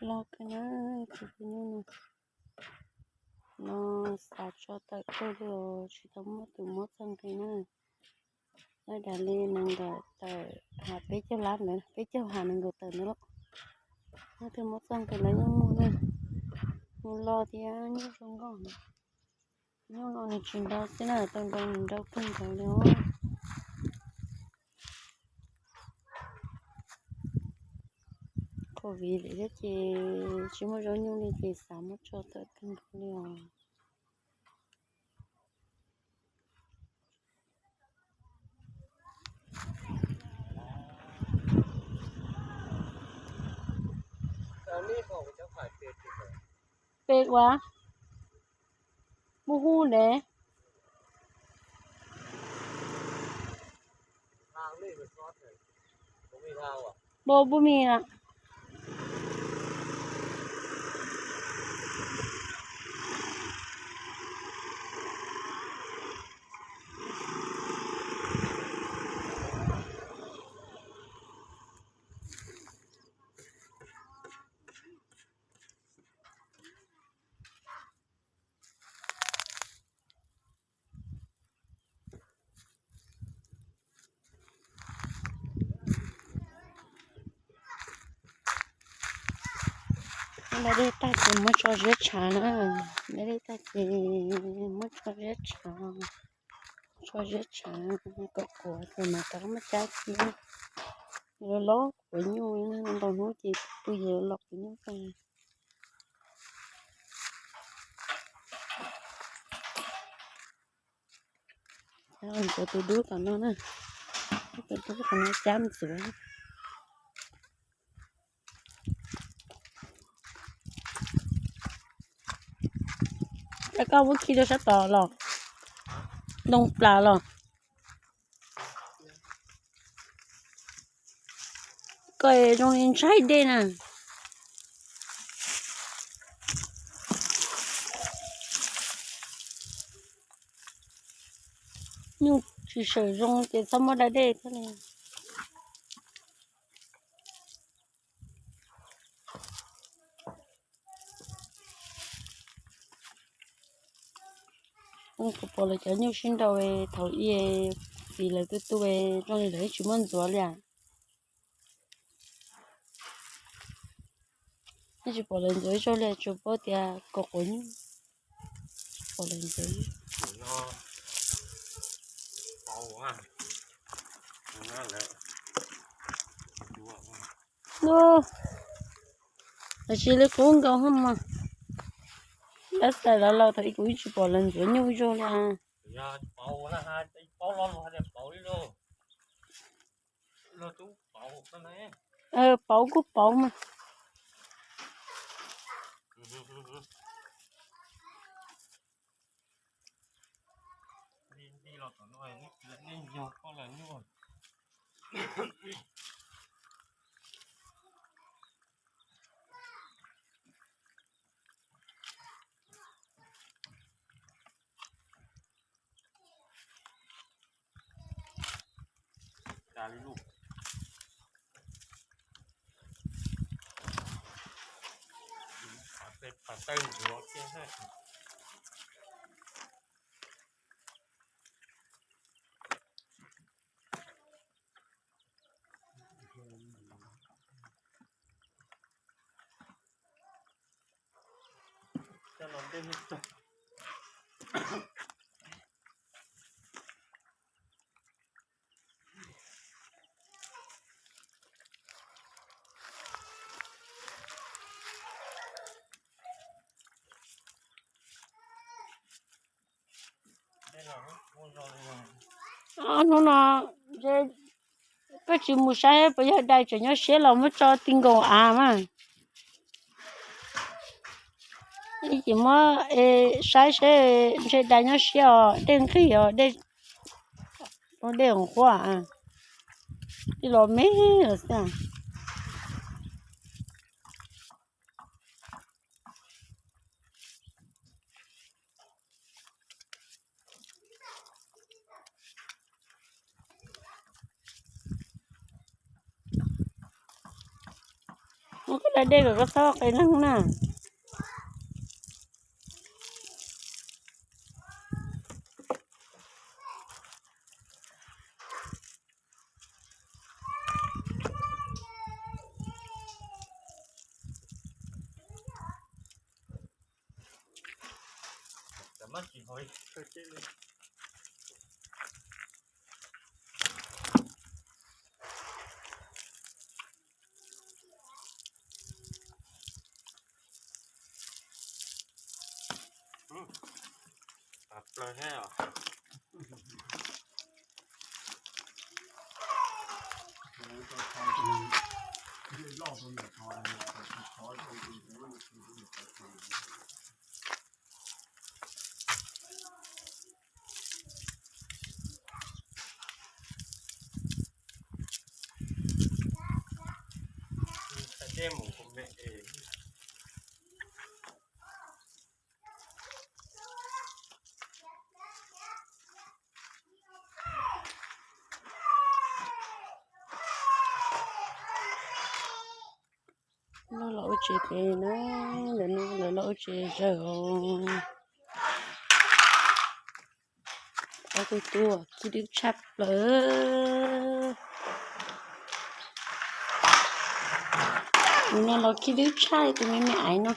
Loj kawg na, tsis pub nyuj no. No xav tso tawm kawg li os, tsis tau muaj tus muab txoj nqi na. Lawv dag li nees nkaum tawm, ha peb caug lab ntawd, peb caug ha nees nkaum tawm ntawd los. Leej twg muab txoj nqi ntawd yeej muaj na. Nyuj loj thiab nyuj zoo nkauj. Nyuj no nws tsis nrau xwb na, tau nrau nws nrau kawg nkaus li os. Covid lawm thiab ces tsis muaj zaub nyuj li ces xav muab tso tawm kawg nkaus li os. Pem ua mus hu ne. Bo bu mi na. Naj dej tag ces muab tso ziab tshav na. Naj dej tag ces muab tso ziab tshav. Tso ziab tshav kom kuav ces mas rov qab muab cab thiab. Los los kuav nyuj, ntau hnub ces pw yog los kuav nyuj tag. Ntxuav tus dub tom no na, tus dub tom no cab ntxuav. Cov koj muab khi rau sab tod los, ntoo plas los. Koj zoo li ntshai dej na. Nyuj tsis sawm zoo ces txhob muab da dej thiab li. Kuv pom lawv cov nyuj sib nrau thaum ub, txiv lawv tu tu zoo li lawv tsis muab ntxuav li as. Yeej tsis pom lawv ntxuav ib zaug li, tsuas paub tias kaum quav nyuj. Pom lawv ntxuav. Nub, los sis li qub nkaus hos mas. Lab xais los laus thaum ub kuv yeej tsis pom lawv ntxuav nyuj ib zaug li. Pauv kuj pauv mas. Hnub no koj tsis mus saib puas yog dais tseem nyob siab los muab tso ti nkaus av mas. Ces muab saib seb ntshe dais nyob siab os, dej nqig os, dej, dej hov quaj, dej los me los xwb. Mus koj da dej kom koj txhob qe neeg na. Lawv los ua tsev pem na, ntawm no lawv los ua tsev zawg os. Ob tug tuaj khib dwb tshaj plaws. Tus no los khib dwb tshaj tus me me aiv no.